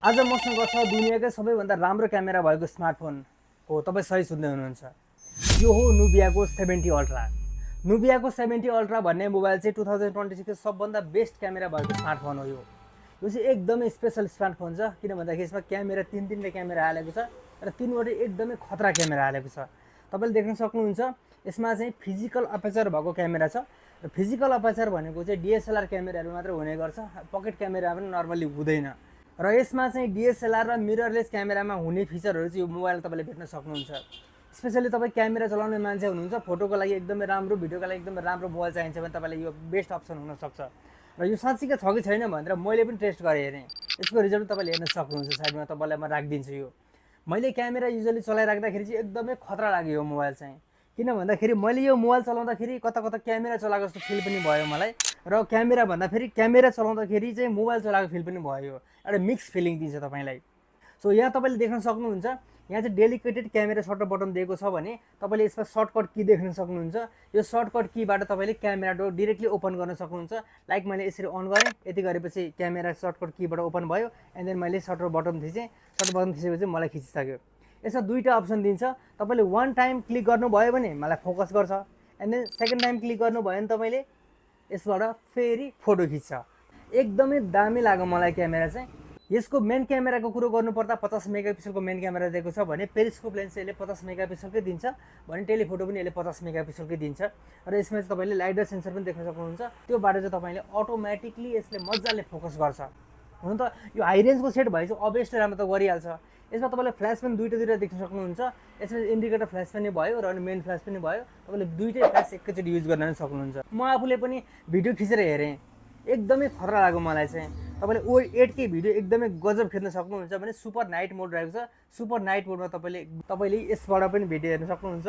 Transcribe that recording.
आज मसँग छ दुनियाँकै सबैभन्दा राम्रो क्यामेरा भएको स्मार्टफोन हो। तपाईँ सही सुन्दै हुनुहुन्छ। यो हो नुबियाको 70 अल्ट्रा। नुबियाको 70 अल्ट्रा भन्ने मोबाइल चाहिँ 2026 सबभन्दा बेस्ट क्यामेरा भएको स्मार्टफोन हो। यो चाहिँ एकदमै स्पेसल स्मार्टफोन छ, किन भन्दाखेरि यसमा क्यामेरा तीनवटा क्यामेरा हालेको छ र तीनवटै एकदमै खतरा क्यामेरा हालेको छ। तपाईँले देख्न सक्नुहुन्छ यसमा चाहिँ फिजिकल अपर्चर भएको क्यामेरा छ र फिजिकल अपर्चर भनेको चाहिँ डिएसएलआर क्यामेराहरू मात्र हुने गर्छ, पकेट क्यामेरा पनि नर्मली हुँदैन। र यसमा चाहिँ डिएसएलआर र मिररलेस क्यामेरामा हुने फिचरहरू चाहिँ यो मोबाइल तपाईँले भेट्न सक्नुहुन्छ। स्पेसली तपाईँ क्यामेरा चलाउने मान्छे हुनुहुन्छ, फोटोको लागि एकदमै राम्रो, भिडियोको लागि एकदमै राम्रो मोबाइल चाहिन्छ भने तपाईँलाई यो बेस्ट अप्सन हुनसक्छ। र यो साँच्चीकै छ कि छैन भनेर मैले पनि टेस्ट गरेँ हेरेँ, यसको रिजल्ट तपाईँले हेर्न सक्नुहुन्छ। साइडमा तपाईँलाई म राखिदिन्छु। यो मैले क्यामेरा युजली चलाइराख्दाखेरि चाहिँ एकदमै खतरा लाग्यो यो मोबाइल चाहिँ, किन भन्दाखेरि मैले यो मोबाइल चलाउँदाखेरि कता कता क्यामेरा चलाएको जस्तो फिल पनि भयो मलाई, र क्यामेरा भन्दा फेरि क्यामेरा चलाउँदाखेरि चाहिँ मोबाइल चलाएको फिल पनि भयो। एउटा मिक्स फिलिङ दिन्छ तपाईँलाई। सो यहाँ तपाईँले देख्न सक्नुहुन्छ, यहाँ चाहिँ डेलिकेटेड क्यामेरा सटर बटन दिएको छ भने तपाईँले यसमा सर्टकट की देख्न सक्नुहुन्छ। यो सर्टकट कीबाट तपाईँले क्यामेरा डोर डिरेक्टली ओपन गर्न सक्नुहुन्छ। लाइक मैले यसरी अन गरेँ, यति गरेपछि क्यामेरा सर्टकट कीबाट ओपन भयो। एन्ड देन मैले सटर बटन थिचेँ, सटर बटन थिचेपछि मलाई खिचिसक्यो। यसमा दुईवटा अप्सन दिन्छ। तपाईँले वान टाइम क्लिक गर्नुभयो भने मलाई फोकस गर्छ, and then second time click गर्नुभयो भने तपाईँले यसबाट फेरि फोटो खिच्छ। एकदमै दामी लाग्यो मलाई क्यामेरा चाहिँ। यसको मेन क्यामेराको कुरो गर्नुपर्दा 50 मेगापिक्सलको मेन क्यामेरा दिएको छ भने पेरिस्कोप लेन्स यसले 50 मेगापिक्सलकै दिन्छ भने टेलिफोटो पनि यसले 50 मेगापिक्सलकै दिन्छ। र यसमा चाहिँ तपाईँले लाइडर सेन्सर पनि देख्न सक्नुहुन्छ। त्योबाट चाहिँ तपाईँले अटोमेटिकली यसले मजाले फोकस गर्छ। हुन त यो हाई रेन्जको सेट भए चाहिँ अभियसली राम्रो त गरिहाल्छ। यसमा तपाईँले फ्ल्यास पनि दुईवटा देख्न सक्नुहुन्छ। यसमा इन्डिकेटर फ्ल्यास पनि भयो र अनि मेन फ्ल्यास पनि भयो। तपाईँले दुईटै फ्ल्यास एकैचोटि युज गर्न सक्नुहुन्छ। म आफूले पनि भिडियो खिचेर हेरेँ, एकदमै खतरा लाग्यो मलाई चाहिँ। तपाईँले 8K भिडियो एकदमै गजब खिच्न सक्नुहुन्छ भने सुपर नाइट मोड रहेको छ। सुपर नाइट मोडमा तपाईँले यसबाट पनि भिडियो हेर्न सक्नुहुन्छ।